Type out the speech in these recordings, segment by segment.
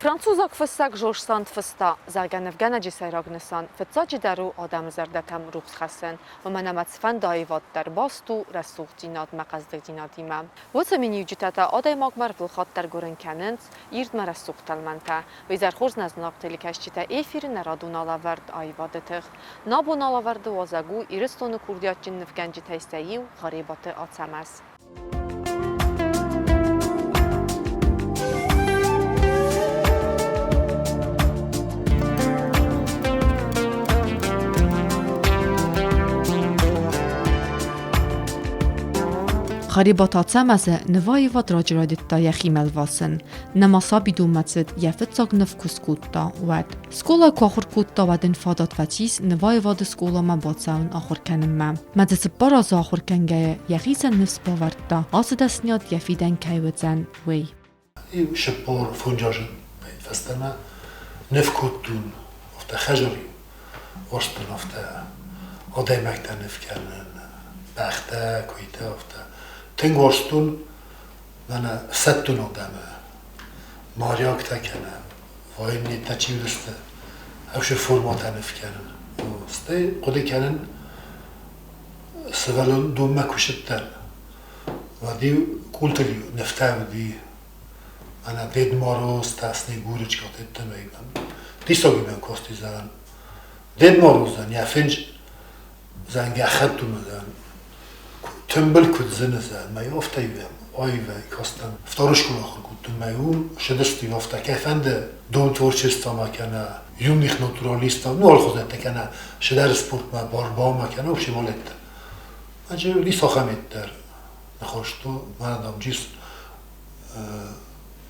Французаг фыссӕг Жорж Санд фыста, зӕгъгӕ, нывгӕнӕджы сӕйраг нысан фыццаджыдӕр у адӕмы зӕрдӕтӕм рухс хӕссын, уымӕн ӕмӕ цыфӕнды аивад дӕр баст у рӕсугъддзинадмӕ хъӕздыгдзинадимӕ. Уыцы миниуджытӕ та адӕймагмӕ ӕрвылхатт дӕр гуырын кӕнынц ирдмӕ рӕсугъд тӕлмӕнтӕ. Уый дӕр хорз нӕ зынаргъ телекӕсджытӕ эфиры нӕ радон алӕвӕрд Аивады тых. Нӕ абон алӕвӕрды уазӕг у Ирыстоны курдиатджын нывгӕнджытӕй сӕ иу Харебаты Ацӕмӕз. Харебат Ацӕмӕзы нываивад раджы райдыдта йӕхимӕ лвасын. Нӕма сабидонмӕ цыд, йӕ фыццаг ныв куы скодта, уӕд. Скъола куы ахуыр кодта, уӕд ын фадат фӕцис нываивады скъоламӕ бацӕуын ахуыр кӕнынмӕ. Мӕ дзы 4 азы ахуыр кӕнгӕйӕ, йӕхицӕн ныфс бавӕрдта, ацы дӕсныйад йӕ фидӕн кӕй уыдзӕн, уый. Иу 45 азы фӕстӕмӕ ныв кодтон, афтӕ хӕзари уарзтон афтӕ адӕймӕгтӕ ныв кӕнын, бӕхтӕ, куыйтӕ, афтӕ. Тынг уарзтон мӕнӕ ӕфсӕддон адӕмы, моряктӕ кӕнӕ военныйтӕ чи уыдысты, ӕхсыр формӕтӕ ныв кӕнын. Стӕй хъуыды кӕнын, сывӕллон донмӕ куы сыдтӕн, уӕд-иу къултыл-иу нывтӕ уыди. Мӕнӕ Дед Мороз та Снегурочка тедтӕмӕй диссаги мӕн кости зӕгъӕн. Дед Морозӕн йӕ фынч зӕн гӕххӕттумӕ зӕгъӕн тымбыл куыд зыны зӕгъӕн, мӕ афтӕ аивӕй кастӕн. Второй школы ахуыр кодтон, мӕ уым сыдысты афтӕ кӕй-фӕнды дом творчествомӕ кӕнӕ юных натуралисттӕ, ну алхуызӕттӕ кӕнӕ сыдӕр спортмӕ, борьбамӕ кӕнӕ вообще балеттӕ. Значит, уыдис ахӕм дӕр ныхӕстӕ, мӕнӕ дам джис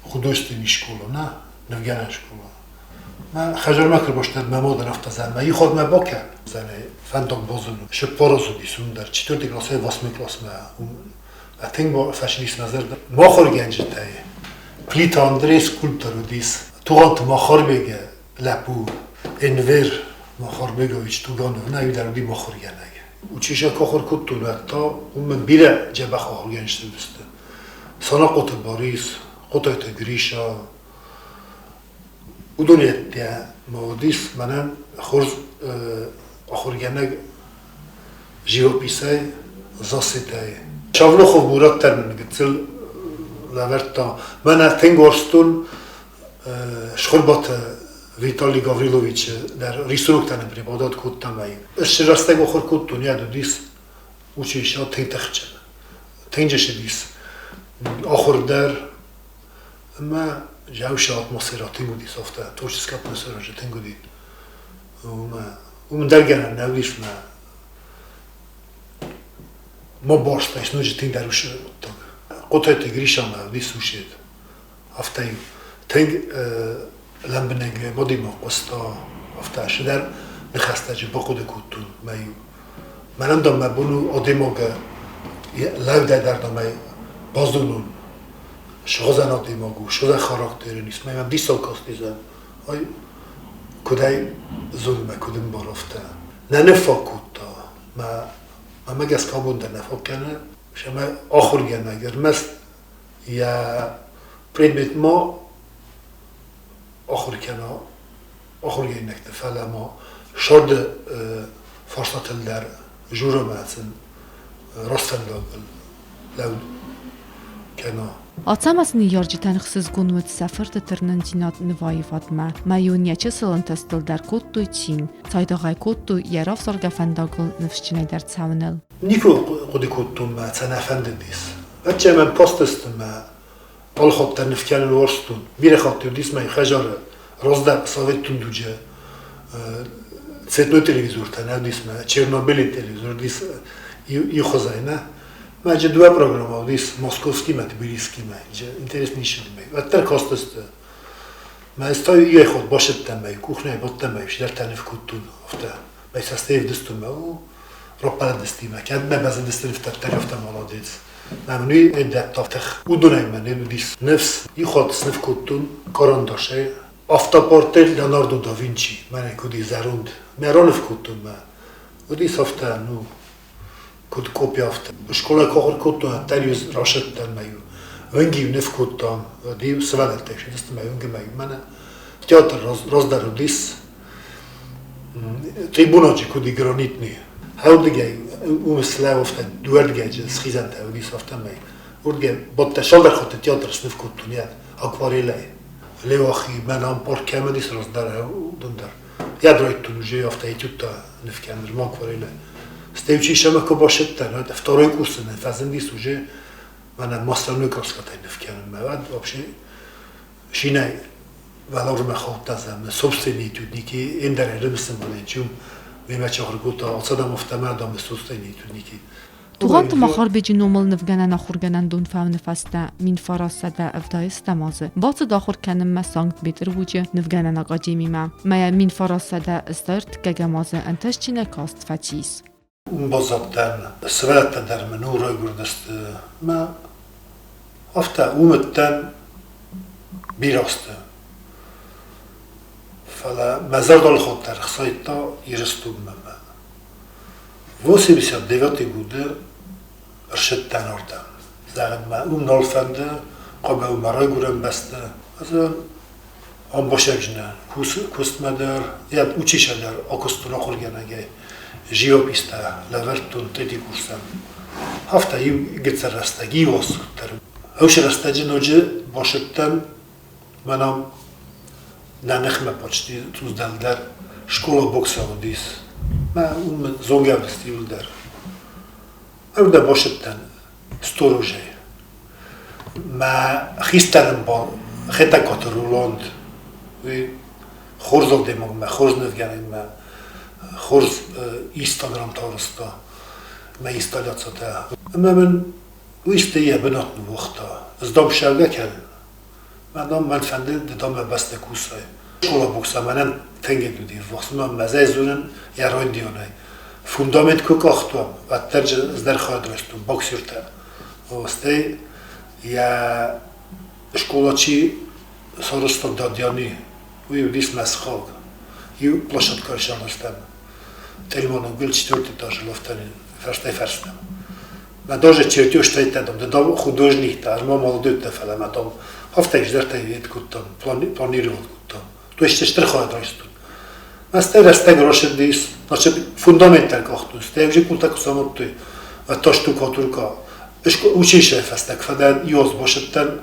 художественный школа, на, нывгӕнӕн школа. Мӕ хӕдзармӕ куы рбастад мӕ мадӕн афтӕ зӕгъ, мӕ иходмӕ бакӕ, зӕгъ, фӕндаг базонун. Шыппаразы уыдис уым дӕр, четвертый классӕй восьмой классмӕ. Уым тынг фӕцыдис мӕ зӕрдӕ. Махуыргӕнджытӕй Плиты Андрей скульптор уыдис. Тугъанты Махарбеги лӕппу Энвер Махарбегович Туганов, нӕ уый дӕр уыди махуыргӕнӕг. Училище куы ахуыр кодтон, уӕд та уым мын бирӕ дзӕбӕх ахуыргӕнджытӕ уыдысты. Санахъоты Борис, Хъотайты Гриша, Уыдон йедтӕ ма уыдис мӕнӕн хорз ахуыргӕнӕг живописӕй, Зассетӕй. Шавлохов Мурат дӕр мын гыццыл лӕвӕрдта. Мӕнӕ тынг уарзтон Схуырбаты Виталий Гавриловичы дӕр рисуноктӕ нын преподавать кодта мӕ. Ӕз рӕстӕг ахуыр кодтон, йӕ уыдис училище тынг тыхджын. Тынг ссыдис ахуыр дӕр ӕмӕ Джаушы атмосферӕ тынг уыдис афтӕ, творческая атмосферӕ же тынг уыди. Уымӕ уым дӕр гӕнӕн нӕ уыдис мӕ ма барста, ноджы тынгдӕр уыцы хъуыддаг. Хъотайты Гришамӕ уыдис сусед. Афтӕ-иу тынг лӕмбынӕг мадимӕ хъуыста, афтӕ цыдӕр ныхӕстӕджы бахъуыды кодтон мӕ-иу. Мӕнӕн дӕр мӕ бон у адӕймагы лӕудӕй дӕр дӕр мӕ базонон, сыгъдзӕн адӕймаг у, сыгъдзӕн характерын ис. Мӕ мӕм диссаг касти, ай куыдӕй зоны мӕ, куыд ӕмбары афтӕ. Нӕ ныффаг кодта, мӕ мӕмӕ гӕсгӕ абон дӕр нӕ фаг кӕны. Ӕмӕ ахуыргӕнӕг ӕрмӕст йӕ предметмӕ ахуыр кӕна ахуыргӕнинӕгты, фӕлӕ ма сӕрды фарстатыл дӕр жюримӕ сын рӕстфӕндагыл лӕуд кӕна. Ацӕмӕз ныййарджытӕн ӕхсызгон уыд сӕ фырты тырнындзинад нываивадмӕ. Мӕ-иу йӕ чысыл ӕнтыстыл дӕр кодтой цин, цайдагъӕй кодтой йӕ равзаргӕ фӕндагыл ныфсджынӕй дӕр цӕуыныл. Никуы хъуыды кодтон мӕ цӕмӕ фӕндыдис. Ӕдде мӕм кастысты мӕ алхатт дӕр нывкӕнын уарзтон. Бирӕ хатт уыдис мӕ хӕдзары раздӕр советон дуджы цветной телевизортӕ нӕ уыдис мӕ Чернобыли телевизор уыдис иу хуызӕй нӕ. Мӕ джы дыууӕ программӕ уыдис московский мӕ тбилисский мӕ интересный ницы Уӕддӕр кастысты. Мӕ ӕз та иуӕй хатт басыдтӕн мӕ кухняйы бадтӕн мӕ чидӕртӕ ныв кодтон афтӕ. Мӕ цӕстӕй ӕвдыстон мӕ раппӕлыдысты кӕд мӕ базыдысты нывтӕ афтӕ молодец. Мӕ мын уый дӕтта тых. Уыдонӕй мӕ не уыдис ныфс. Иу хатт сныв кодтон карандашӕй. Автопортрет Леонардо да Винчи, мӕнӕ куыд и зӕронд. Мӕ раныв кодтон мӕ. Уыдис афтӕ, ну, куыд къопи афтӕ. Скъолайы куы ахуыр кодтон, ӕддӕр-иу расыдтӕн мӕ-иу. Уынг-иу ныв кодтам, уӕд-иу сывӕллӕттӕ сидысты мӕ уынгмӕ мӕнӕ театр раздӕр уыдис трибунаджы куыд гранитный. Ардыгӕй уым слӕуфтӕ дыууӕрдыгӕй схизӕнтӕ уыдис, афтӕмӕй. Уырдыгӕй бадтӕ цалдӕр хатты театр сныв кодтон йӕ акварелӕй. Леуахи мӕнӕн парк кӕм уыдис раздӕр, уыдон дӕр. Я райдтон уже афтӕ этюдтӕ ныв кӕнын акварелӕй. Стӕй училищемӕ куы бацыдтӕн, уӕд второй курсы нӕ фӕзындис уже мӕнӕ масляной краскӕтӕй ныв кӕнынмӕ. Уӕд вообще шинӕй уӕларвмӕ хаудта зӕмы собственные этюдники, ӕндӕр ӕрымысын баленчум, мемӕ чахыргота алцӕдӕм афтӕмӕ адамы собственные этюдники. Тугъанты Махарбеджы номыл нывгӕнӕн ахуыргӕнӕндон фӕуыны фӕстӕ 1970 азы бацыд ахуыр кӕнынмӕ Санкт-Петербурджы нывгӕнӕн академимӕ. Мӕйӕ 1983 азы ӕнтыстджынӕй каст фӕцис. Уым баззадтӕн, сывӕллӕттӕ дӕр мын у райгуырдысты. Мӕ афтӕ уым уыдтӕн бирӕ азты. Фӕлӕ мӕ зӕрдӕлхӕд дӕр ӕхсайдта Ирыстонмӕ. 89 годы ӕрсыдтӕн ардӕм. Зӕгъын мӕ уым нал фӕнды, хъуамӕ уым мӕ райгуырӕн бӕстӕ. Ӕз ам басӕгджынӕн куыстмӕ дӕр, йӕ училище дӕр акуыстон ахуыргӕнӕгӕй, живопистӕ лӕвӕрдтон третий курсӕн. Афтӕ иу гыццыл рӕстӕг, иу аз куыддӕр. Уыцы рӕстӕджы ноджы басыдтӕн, мӕн ам нӕ ныхмӕ почти цъус дӕлдӕр школа бокса уыдис. Мӕ уым зонгӕ уыдысты иуылдӕр. Ӕрдӕ басыдтӕн сторожӕй. Мӕ хистӕр ӕмбал Хетӕгкаты Роланд, уый хорз адӕймагмӕ, хорз нывгӕнӕгмӕ, хорз Инстаграм арӕзта мӕ инсталляцитӕ. Ӕмӕ мын уый стӕй йӕ бынат ныууагъта. Ӕз дам сӕргӕ кӕнын. Мӕ дам мӕн фӕнды, ды дам мӕ бӕсты кусай. Школа бокса мӕнӕн тынг уыди ввахс, мӕ мӕзӕй дзурын йӕ райдианӕй. Фундамент куы къахтам, уӕддӕр ӕз дӕр хайад райстон боксертӕ. Стӕй йӕ скъола чи сарӕзта Дадиани, уый уыдис мӕ сыхаг. Иу площадкӕйы сарӕзтам. Тельманы гуыл четвертый этажы лафтӕн фӕрстӕй-фӕрстӕм. Мӕ даже чертежтӕ дам, да дам художниктӕ, ӕз ма молодойтӕ, фӕлӕ мӕ дам афтӕ издӕртӕй вед кодтам, планировать кодтам. То есть стыр хайад райстон. Мӕ стӕй рӕстӕг рацыдис, значит, фундаменттӕ къахтон, стӕй уже къултӕ куы самадтой, та штукатурка. Училище фӕстаг фӕдӕн иоз башыдтӕн,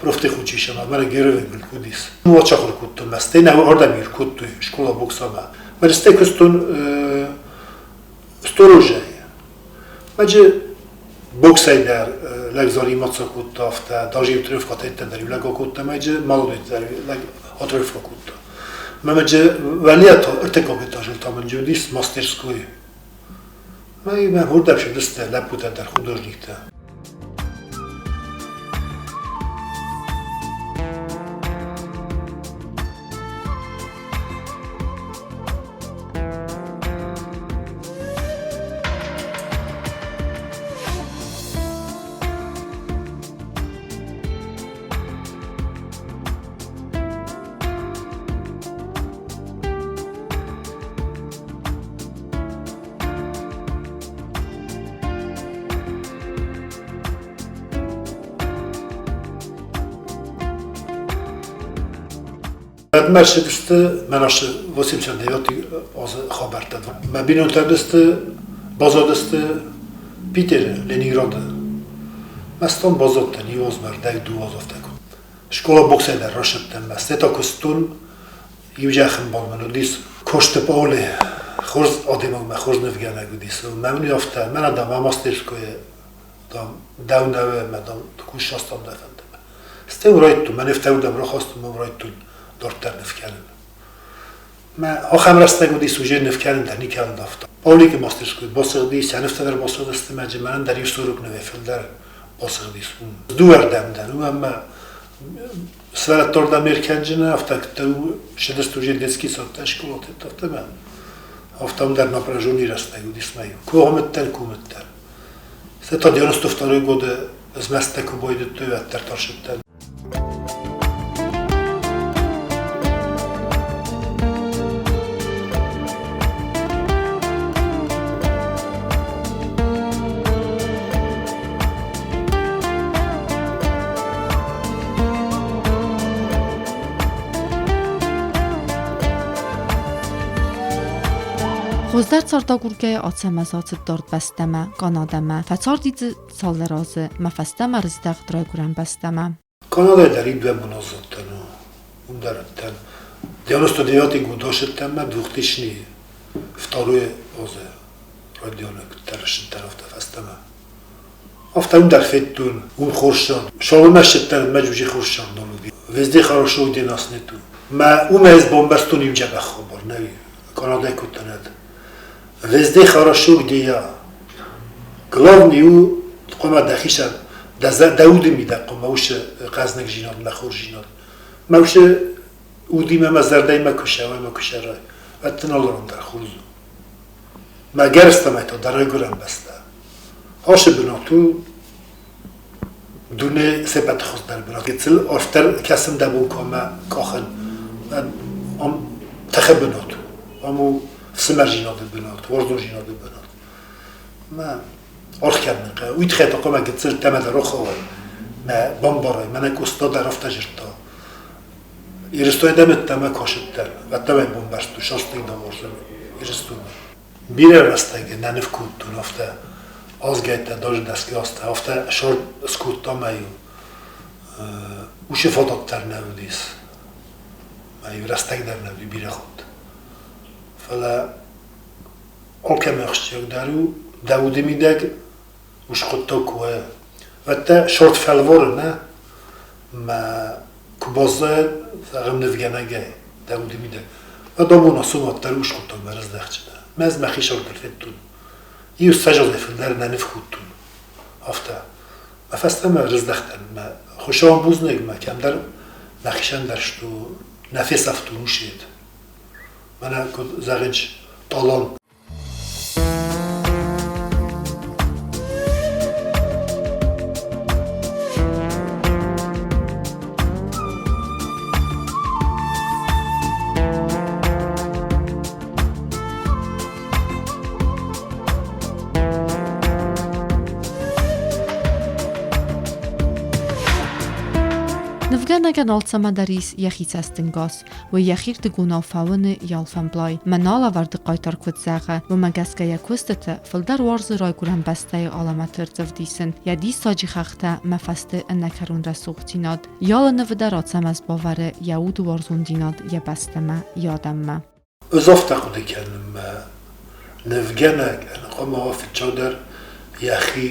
профтехучилищемӕ, мӕнӕ героин уыдис. Уачахуыр кодтон, мӕ стӕй нӕ ардӕм кодтой школа боксамӕ. Мӕ стӕй куыстон сторожӕй. Маджы боксӕй дӕр лӕгзари маца кодта, афтӕ, даже отрывка дӕр лӕг акодта, маджы молодой дӕр лӕг отрывка кодта. Мӕ валета ӕртыккаг этажыл та мын уыдис мастерской. Мӕ уырдӕм сыдысты лӕппутӕ дӕр художниктӕ. Мӕ ссыдысты, мӕн азты 89 азы хабӕрттӕ. Мӕ бинонтӕ уыдысты, баззадысты Питеры, Ленинграды. Мӕ стон баззадтӕн иу азмӕ, ӕрдӕг дыууӕ азы афтӕ куы. Скъола боксӕй дӕр рацыдтӕн, мӕ стӕй та куыстон иу зӕххӕмбал мын уыдис Косты Пъоли, хорз адӕймагмӕ хорз нывгӕнӕг уыдис. Мӕ мын афтӕ, мӕнӕ дам, а мастерскойы дам, дӕу нӕ мӕ дам, кусастам дӕ фӕнды. Стӕй урайдтон, мӕ нывтӕ уырдӕм рахастон, мӕ урайдтон дарддӕр ныв кӕнын. Мӕ ахӕм рӕстӕг уыдис, уже ныв кӕнын дӕр никӕмӕн давта. Павликы мастерской басыгъдис, сӕ нывтӕ дӕр басыгъдысты, мӕ мӕнӕн дӕр иу сорок нывӕй фылдӕр басыгъдис уым. Дыууӕрдӕм дӕр, уым ӕмӕ сывӕллӕттӕ ӕркӕнджыны, афтӕ сыдысты уже детский садтӕ, школаты, афтӕ мӕ афтӕ уым дӕр напряженный рӕстӕг уыдис мӕ иу. Куы омыдтӕн, куы уымыдтӕн. Это 92 годы змӕстӕ куы байдыдтой, уӕддӕр тӕрсыдтӕн. Хуыздӕр цардагургӕйӕ Ацӕмӕз ацыд дард бӕстӕмӕ, Канадӕмӕ. Фӕцарди дзы цалдӕр азы, мӕ фӕстӕмӕ рыздӕхт райгуырӕн бӕстӕмӕ. Канадӕй дӕр идвӕ бон аззадтӕн, уым дӕр уыдтӕн. 99 год ацыдтӕн мӕ 2002 азы райдианы куыддӕр ссыдтӕн, афтӕ фӕстӕмӕ. Афтӕ уым дӕр федтон, уым хорз цард. Шаломӕ ссыдтӕн, мӕ джуджи хорз цард нал уыди. Везде хорошо, где нас нету. Мӕ уымӕ ӕз бамбӕрстон иу дзӕбӕх хабар, нӕ Канадӕй кодтон ӕд. Везде хорошо, где я. Главный у хъуамӕ дӕхицӕн, дӕ уды мидӕг хъуамӕ уыцы хъӕздыгдзинад мӕ хорздзинад. Мӕ уыцы удимӕ мӕ зӕрдӕимӕ куы сӕуай, мӕ куы сӕрай, уӕд дын алыран дӕр хорз у. Мӕ гӕрзтӕмӕй та дӕ райгуырӕн бӕстӕ. Ацы бынат у дуне сеппӕты хуыздӕр бынат. Гыццыл арфдӕр кӕсын дӕ бон коммӕ къахын. Ам тыхы бынат у. Ам у фсымӕрдзинады бынат, уарзондзинады бынат. Мӕ аргъ кӕнын хъӕуы. Уый тыххӕй та хъуамӕ гыццыл тӕмӕдӕр рохауай, мӕ бамбарай, мӕнӕ Къоста дӕр афтӕ зыдта. Ирыстоны дӕм ӕддӕмӕ кӕсыдтӕн, ӕддӕмӕ бомбӕрстой, састӕг дӕм уарзын Ирыстоны. Бирӕ рӕстӕг нӕ ныв кодтон афтӕ азгӕйттӕ, даже дӕсгай азтӕ, афтӕ сӕрд скодта мӕ-иу уыцы фадат дӕр нӕ уыдис. Мӕ-иу рӕстӕг дӕр нӕ уыди бирӕ хатт. Фӕлӕ алкӕмӕ ахсджиагдӕр у дӕ уды мидӕг ус хъуыддаг куы уа. Уӕдта сӕрд фӕлвары нӕ, мӕ куы баззайа, зӕгъӕм, нывгӕнӕгӕй дӕ уды мидӕг, уӕд абон ацы уӕддӕр ус хъуыддагмӕ рыздӕхдзынӕ. Мӕ ӕз мӕхи сӕрдыл федтон. Иу ссӕдзӕй фылдӕр нӕ ныв кодтон. Афтӕ. Мӕ фӕстӕмӕ рыздӕхтӕн. Мӕ Хуыцауӕн бузныг, мӕ кӕмдӕр мӕхицӕн дӕр что нӕ фесӕфтон усед. Мӕнӕ куыд зӕгъынц, талант. Нывгӕнӕгӕн алцӕмӕ дӕр ис йӕхи цӕстӕнгас. Уый йӕхирдыгонау фӕуыны йӕ алфӕмблай. Мӕн алӕвӕрды хъайтар куыд зӕгъы, уымӕ гӕсгӕ йӕ куыстыты фылдӕр уарзы райгуырӕн бӕстӕйы алӕмӕты ӕрдзӕвдисын, йӕ диссаджы хӕхтӕ мӕ фӕсте ӕнӕкӕрон рӕсугъддзинад. Йӕ алы нывы дӕр Ацӕмӕз бавӕры йӕ уды уарзондзинад йӕ бӕстӕмӕ, йӕ адӕммӕ. Ӕз афтӕ хъуыды кӕнын, мӕ нывгӕнӕг ӕнхъӕлмӕ уа фыццагдӕр йӕхи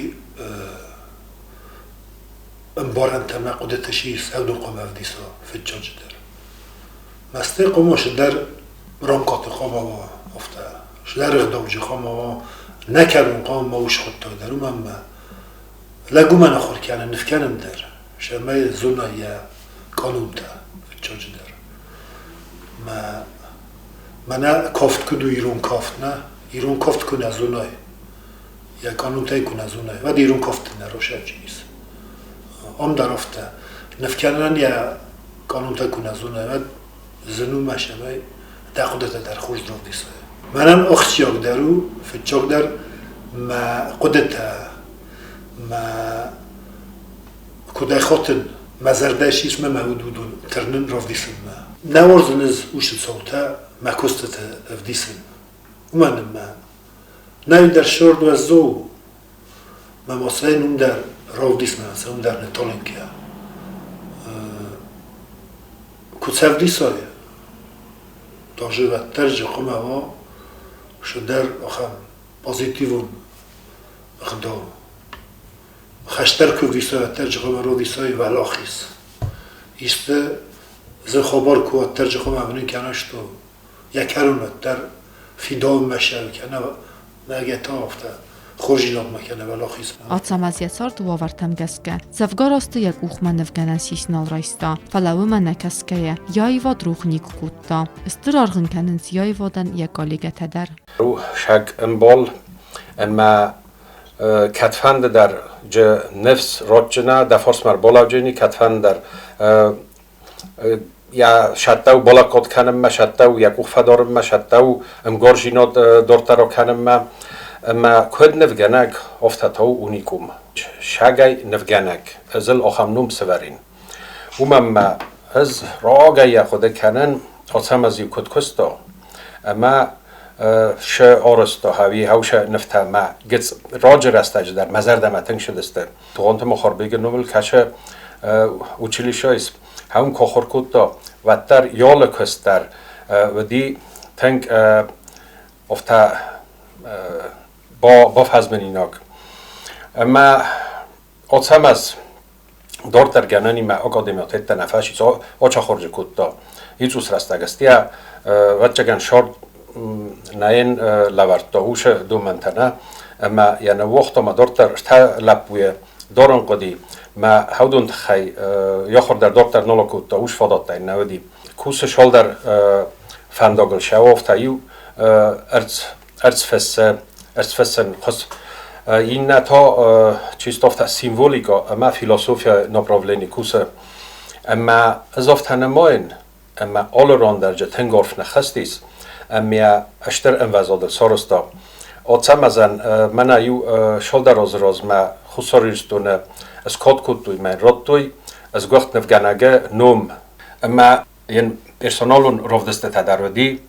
ӕмбарӕнтӕ мӕ хъуыдыты сис ӕвдон хъуамӕ ӕвдиса фыццаджыдӕр. Мӕстӕй хъуамӕ цыдӕр рамкъаты хъуамӕ уа афтӕ, цыдӕр ӕгъдауджы хъуамӕ уа, нӕ кӕнон хъуамӕ ма ус хъуыддаг дӕр, уымӕн ӕмӕ лӕг уымӕн ахуыр кӕны ныв кӕнын дӕр, цӕмӕй зона йӕ къанунтӕ фыццаджыдӕр. Мӕ мӕнӕ кафт куыд у ирон кафт, нӕ? Ирон кафт куы нӕ зонай, йӕ къанунтӕй куы нӕ зонай, уӕд ирон кафт нӕ росӕджы ис. Ам дӕр афтӕ. Нывкӕнынӕн йӕ къанунтӕ куы нӕ зонай, уӕд зын у мӕ цӕмӕй дӕ хъуыдытӕ дӕр хорз равдисай. Мӕнӕн ахсджиагдӕр у, фыццагдӕр мӕ хъуыдытӕ, мӕ куыд ӕй хатын, мӕ зӕрдӕ сисмӕ мӕ уд уыдон тырнын равдисынмӕ. Нӕ уарзын ӕз уыцы цаутӕ мӕ куыстыты ӕвдисын. Уымӕн ӕмӕ нӕй дӕр сорд уӕззау у, мӕ мосӕн уым дӕр равдисмӕ, уым дӕр нытътъалынкӕ. Куы цӕвдисай, даже уӕддӕр хъуамӕ уа цыдӕр ахӕм позитивон ӕгъдау. Хӕстӕр куы вдисай, уӕддӕр хъуамӕ равдисай уӕлахиз. Исты дзы хабар куы уӕддӕр хъуамӕ уынын кӕна, что йӕ кӕрон уӕддӕр фидауынмӕ сӕ кӕнӕ нӕ та афтӕ хорздзинадмӕ кӕнӕ уӕлахизмӕ. Ацӕмӕз йӕ царды уавӕртӕм гӕсгӕ дзӕвгар азты йӕ къухмӕ нывгӕнӕн сис нал райста, фӕлӕ уымӕ нӕ кӕсгӕйӕ, йӕ аивад рох никуы кодта. Стыр аргъ ын кӕнынц йӕ аивадӕн йӕ коллегӕтӕ дӕр. Саг ӕмбал ӕмӕ кӕдфӕнды дӕр джы ныфс ротджына дӕ форсмӕ ӕрбалӕуджыни, кӕдфӕнды дӕр йӕ сӕттау балӕггад кӕнынмӕ, сӕттау йӕ къух фӕдарынмӕ, сӕттау ӕмгарзинад дарддӕр акӕнынмӕ. Ӕмӕ куыд нывгӕнӕг, афтӕ та у уникум. Сагӕй нывгӕнӕг, ӕз ыл ахӕм ном сӕвӕрин. Уымӕн ма ӕз рагӕй йӕ хъуыды кӕнын, Ацӕмӕз-иу куыд куыста, ӕмӕ Шы арӕзта ӕви хӕусы нывтӕ мӕ гыц раджы рӕстӕджы дӕр мӕ зӕрдӕмӕ тынг сыдысты. Тугъанты Мухарбеги номыл кӕсы училищӕйы хӕуын куы ахуыр кодта, уӕддӕр йӕ куыст дӕр уыди тынг афтӕ бафӕзминаг. Ӕмӕ Ацӕмӕз дарддӕр гӕнӕнимӕ академиа теттӕ нӕ фӕсиц ачахорджы кодта. Ицъус рӕстӕг ӕстиа ӕвӕццӕгӕн сӕрд нӕйын лӕвӕрдта усы домӕнтӕ нӕ, ӕмӕ йӕ ныууагъта ӕмӕ дарддӕр ӕртӕ лӕппуйы дарын хъуыди. Мӕ хӕвдон тыххӕй йӕ ахуыр дӕр дарддӕр нал кодта, ус фадат йын нӕ уыди. Кусы цалдӕр фӕндагыл сӕуӕфта иу ӕрцфӕссӕн хуыз. Иннӕ та чисто афтӕ символикӕ ӕмӕ философия направлени кусы. Ӕмӕ ӕз афтӕ нымайын, ӕмӕ алы ран дӕр же тынг арф ныххызтис ӕмӕ стыр ӕмвӕзадыл сарӕзта. Ацӕмӕзӕн мӕнӕ иу цалдӕр азы размӕ Хуссар Ирыстоны скад кодтой мӕ радтой сгуыхт нывгӕнӕгы ном. Ӕмӕ йын персоналон равдыстытӕ дӕр уыди.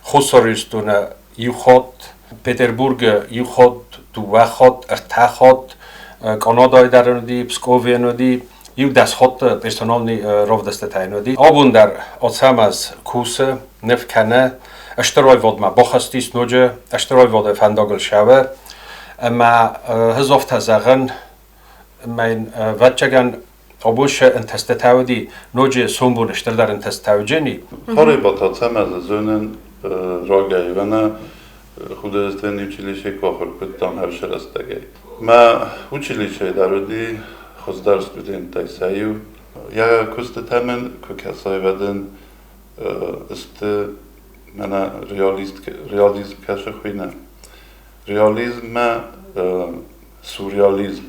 Хуссар Ирыстоны иу хатт, Петербургы иу хатт, дыууӕ хатт, ӕртӕ хатт, Канадайы дӕр уыди, Псковийӕн уыди, иу дӕс хатты персоналный равдыстытӕ йын уыди. Абон дӕр Ацӕмӕз кусы, ныв кӕны, стыр аивадмӕ бахызтис ноджы, стыр аивады фӕндагыл цӕуы. Ӕмӕ ӕз афтӕ зӕгъын, ӕмӕ йын ӕвӕццӕгӕн абон шы ӕнтӕстытӕ уыди, ноджы сомбоны стырдӕр ӕнтӕстытӕ уыджени. Харебат Ацӕмӕзы зонын рагӕй, вӕнӕ художественный училище куы ахуыр кодтам хӕрзы рӕстӕгӕй. Мӕ училищейы дӕр уыди хуыздӕр студенттӕй сӕ иу. Йӕ куыстытӕ мын куы кӕсай, уӕд ын сты мӕнӕ реализм кӕсы хуыйны. Реализммӕ сюрреализм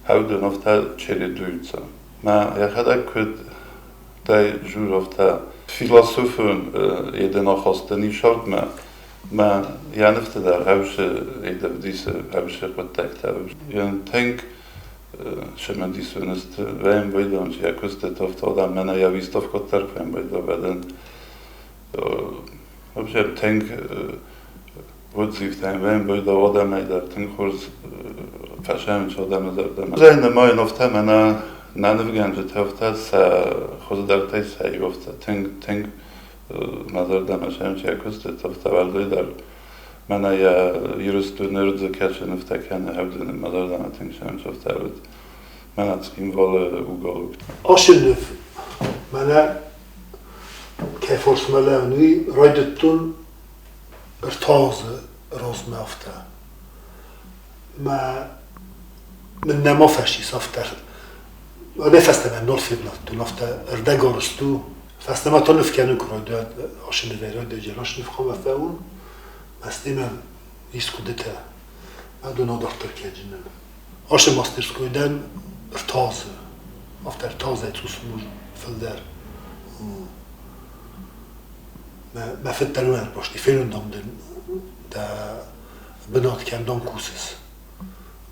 хӕвдын афтӕ чередуются. Мӕ йӕхӕдӕг куыд дӕй жур афтӕ философон еден ахасты нисардмӕ мӕ йӕ нывты дӕр хӕвсы ӕвдисы хӕвсы хъуыддӕгтӕ. Тынг цымыдисон сты вӕйын йӕ куыстыты афтӕ адӕм мӕнӕ йӕ выставкӕ дӕр фембӕлдӕн. Вообще тынг отзывтӕ вӕйын адӕмӕй дӕр тынг хорз фӕсӕмынц адӕмы зӕрдӕмӕ. Зӕй нымайын афтӕ мӕнӕ нӕ нывгӕнджытӕ афтӕ сӕ хуыздӕртӕй сӕ иу афтӕ тынг тынг мӕ зӕрдӕмӕ сӕмынц йӕ куыстыты афтӕ уӕлдай дӕр мӕнӕ йӕ Ирыстоны ӕрдзы кӕцы нывтӕ кӕны ӕвдыны мӕ зӕрдӕмӕ тынг сӕмынц афтӕ уыд мӕнӕ Цхинвалы уголок. Ацы ныв мӕнӕ кӕй фарсмӕ лӕууын, уый райдыдтон ӕртӕ азы размӕ афтӕ. Мӕ мын нӕма фӕцис афтӕ. Уӕдӕй фӕстӕмӕ нал февнӕлдтон, афтӕ ӕрдӕгарӕзт у. Фӕстӕмӕ та ныв кӕнын куы райдайд, ашы нывӕй райдайджы раст ныв хъуамӕ фӕуон. Мӕстӕй мӕм ис хъуыдытӕ. Мӕ дон адарддӕр кӕнджынӕн. Ашы мастерской дӕн ӕртӕ азы. Афтӕ ӕртӕ азӕй цъус фылдӕр. Мӕ фыд дӕр ӕрбасти, фенын дын дӕ бынат кӕм дам кусыс.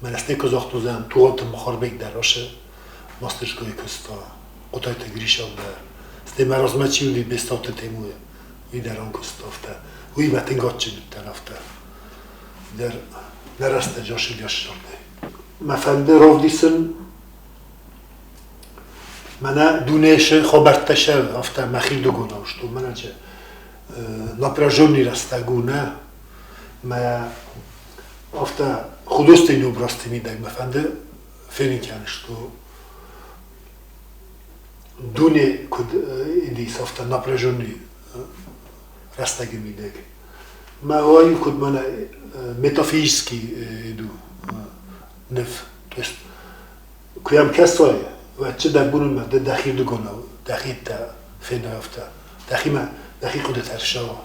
Мӕнӕ стӕй куы загътон, Тугъанты Махарбег дӕр ашы мастерскойы куыста, Хъотайты Гришаг дӕр. Стӕй мӕ размӕ чи уыди Бестауты Темуйы, уый дӕр ам куыста афтӕ. Уый мӕ тынг адджын уыдтӕн афтӕ. Дӕр нӕ рӕстӕджы ашы ссардтай. Мӕ фӕнды равдисын мӕнӕ дунейы хабӕрттӕ сӕ афтӕ мӕхи дугонау сты, мӕнӕ че напряженный рӕстӕг у, нӕ? Мӕ афтӕ художественный образты мидӕг мӕ фӕнды фенын кӕнын, что дуне куыд индийц афтӕ напряженный рӕстӕджы мидӕг. Мӕ уайу куыд мӕнӕ метафизический иду ныв. То есть куы йӕм кӕсай, уӕд чи дӕ бунмӕ ды дӕхирдыгонау дӕхи фенай афтӕ, дӕхимӕ дӕхи хъуыдытӕ ссӕуа.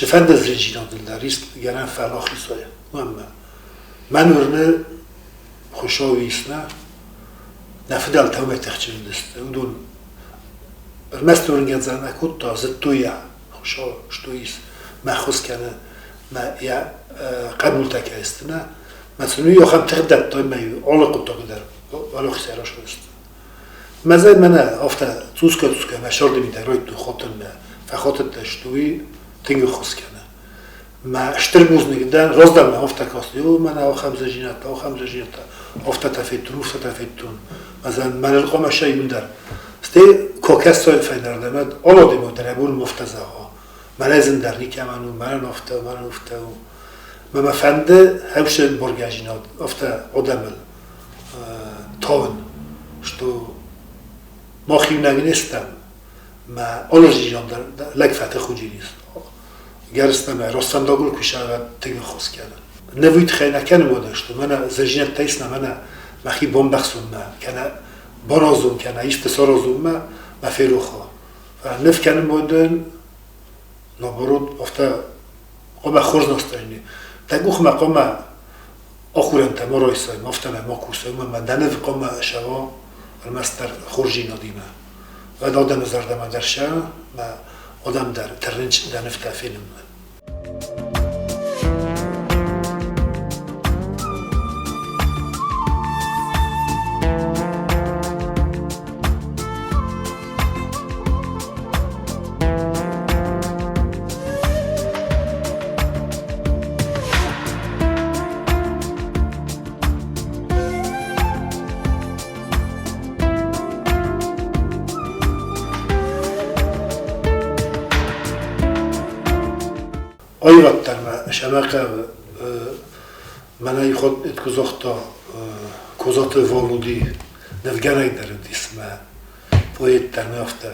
Цыфӕнды зындзинадыл дӕр ис гӕнӕн фӕлахисой. Уымӕ мӕн уырны, Хуыцау ис нӕ, нӕ фыдӕлтӕ уымӕй тыхджын уыдысты. Уыдон ӕрмӕст уырнгӕ дзы нӕ кодта, зыдтой йӕ, Хуыцау что ис, мӕ ххуыс кӕны, мӕ йӕ хъӕбултӕ кӕй сты, нӕ. Мӕ сын уый ахӕм тых дӕттой, мӕ алы хъуыддаджы дӕр уӕлахизӕй рацыдысты. Мӕ зӕй мӕнӕ афтӕ цъусгай-цъусгай мӕ сӕрды мидӕг райдыдтой хотынмӕ, фӕхотыдтӕ сты, уый тынг ӕххуыс кӕны. Мӕ стыр бузныг дӕн, раздӕр мӕ афтӕ касти, о, мӕнӕ ахӕм зӕзинӕдтӕ, ахӕм зӕзинӕдтӕ, афтӕтӕ федтон, уфтӕтӕ федтон. Мӕ мӕныл хъуамӕ сӕ иу дӕр. Стӕй кокӕссой фӕйнӕрдӕм, алы адӕймаг дӕр йӕ бон афтӕ зӕгъа. Мӕнӕ зындӕр никӕмӕн у, мӕнӕн афтӕ у, мӕнӕн уфтӕ у. Мӕ мӕ фӕнды хӕвсы боргӕзинад афтӕ адӕмыл тавын, что мах иунӕг не стӕм, мӕ алы зиан дӕр лӕг фӕтых уыдис. Гӕрзтӕмӕ рӕстфӕндагыл куы сӕвӕрд тынг ӕххуыс кӕны. Нӕ уый тыххӕй нӕ кӕны уӕдӕ, что мӕнӕ зӕзинӕдтӕ ис нӕ мӕнӕ мӕхи бамбӕхсунмӕ, кӕнӕ баразун, кӕнӕ исты саразунмӕ мӕ ферох уа. Ныв кӕнын уӕдӕн, наоборот, афтӕ хъуамӕ хорз настроени. Дӕ къухмӕ хъуамӕ ахурӕнтӕ ма райсай, афтӕмӕй ма кусай, уымӕн ӕмӕ дӕ ныв хъуамӕ сӕва ӕрмӕстдӕр хорздзинадимӕ. Уӕд адӕмы зӕрдӕмӕ дӕр сӕ, мӕ адӕм дӕр тырнынц дӕ нывтӕ фенынмӕ. Аиваддӕр мӕ сӕмӕ хъӕуы мӕнӕ куы загъта Козаты Валуди нывгӕнӕг дӕр уыдис мӕ поэт дӕр мӕ афтӕ.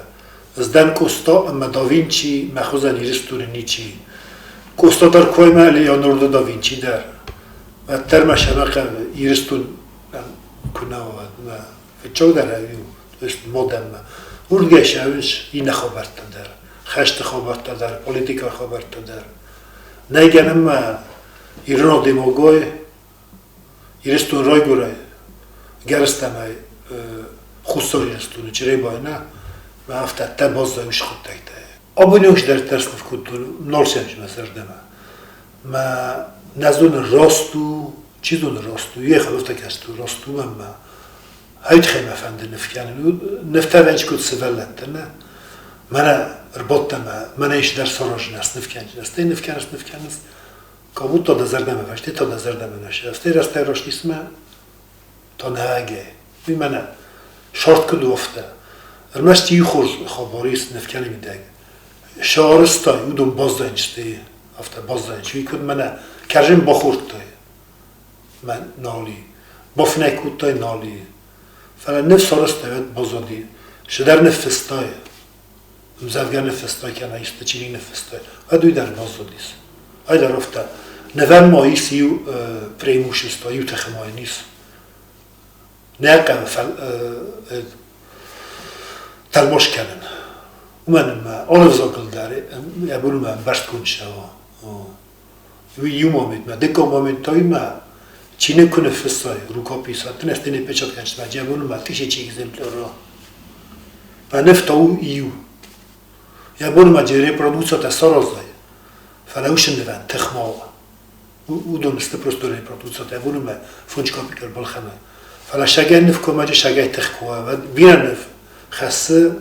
Ӕз дӕн Къоста ӕмӕ да Винчи мӕ хуызӕн Ирыстоны ничи. Къоста дӕр коймӕ Леонардо да Винчи дӕр. Уӕддӕр мӕ сӕмӕ хъӕуы Ирыстон куы нӕ уа, мӕ фыццагдӕр ӕви у, то есть модӕммӕ. Уырдгӕй сӕуынц иннӕ хабӕрттӕ дӕр, хӕсты хабӕрттӕ дӕр, политикон хабӕрттӕ дӕр. Нӕй гӕнӕн ма ирон адӕймагӕй Ирыстон райгуырӕй гӕрзтӕмӕй Хуссар Ирыстоны Чъребайы нӕ, мӕ афтӕ ӕддӕ баззайы уыцы хъуыддӕгтӕ. Абоны онг дӕр тӕрсныв кодтон нал сӕм мӕ зӕрдӕмӕ. Мӕ нӕ зоны раст у, чи зоны раст у, йе хӕлӕфтӕ кӕст у, раст у мӕнмӕ. Ӕйтхӕй мӕ фӕнды ныв кӕнын. Нывтӕ вӕнч куыд сывӕллӕттӕ нӕ. Мӕнӕ ӕрбадтӕн мӕ, мӕнӕ ис дӕр саразын, ӕз ныв кӕнын, стӕй ныв кӕныс, ныв кӕныс. Как будто дӕ зӕрдӕмӕ фӕсте, то дӕ зӕрдӕмӕ нӕ стӕй рӕстӕй растисмӕ, то нӕ Уый мӕнӕ шорт куыд у, афтӕ. Ӕрмӕст иу хорз хабар ис нывкӕны мидӕг. Сарӕзтай, уыдон баззайынсты, афтӕ баззайынц. Уый куыд мӕнӕ кӕрзын бахордтай, мӕ нал и. Бафынӕй кодтай, нал и. Фӕлӕ ныв сарӕзтай, уӕд баззади. Цыдӕр ныффыстай, ӕмдзӕвгӕ ныффыстай кӕнӕ исты чиныг ныффыстай, уӕд уый дӕр баззадис. Ай дӕр афтӕ. Нывӕн ма ис иу преимущество, иу тыхы ма йын ис. Нӕ хъӕуы тӕлмац кӕнын. Уымӕн ӕмӕ алы ӕвзагыл дӕр йӕ бон уымӕ ӕмбӕрстгонд цӕуы. Уый иу моментмӕ. Дыккаг момент та уый чиныг куы ныффыссай рукопись, ты стӕй ныппечат кӕныс, йӕ бон уымӕ тысячи экземпляра. Ныв та у иу. Йӕ бон ма репродукцитӕ саразай, фӕлӕ уыцы нывӕн тых ма уа. Уыдон сты просто репродукцитӕ, йӕ бон уымӕ фондз копи балхӕна. Фӕлӕ сагӕй ныв куы сагӕй тых куы уа, уӕд бирӕ ныв хӕссы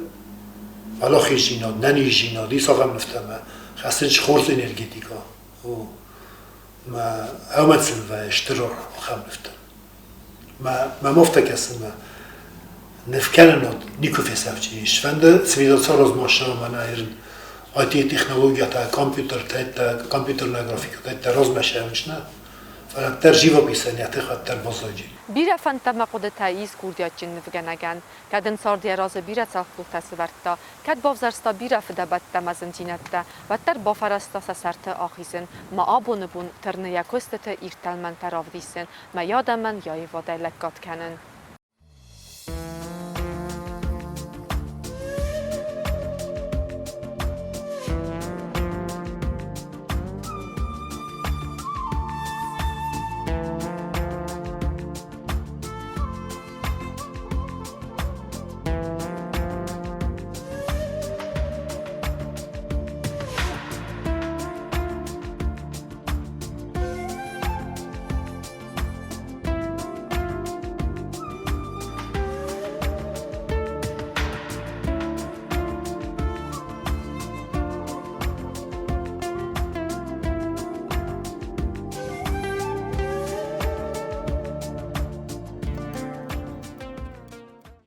уӕлахиздзинад, нӕниздзинад, ис ахӕм нывтӕ ӕмӕ хӕссынц хорз энергетикӕ. Мӕ ӕмӕ сын вӕййы стыр ахӕм нывтӕ. Мӕм афтӕ кӕсы, мӕ нывкӕнынад никуы фесӕфдзӕнис. Фӕнды цивилизацион размӕ мӕнӕ ирын IT-технологиятӕ, компьютертӕ, компьютерная графикӕтӕ размӕ сӕвынц нӕ, фӕлӕ дӕр живописӕн йӕ тых уӕддӕр баззайдзӕни. Бирӕ фӕндтӕ ӕмӕ хъуыдытӕ ис курдиатджын нывгӕнӕгӕн. Кӕд ын цард йӕ разы бирӕ цӕлхдуртӕ сӕвӕрдта, кӕд бавзӕрста бирӕ фыдӕбӕттӕ ӕмӕ зындзинӕдтӕ, уӕддӕр бафӕрӕзта сӕ сӕрты ахизын, ма абоны бон тырны йӕ куыстыты ирд тӕлмӕнтӕ равдисын, мӕ адӕмӕн йӕ аивадӕй лӕггад кӕнын.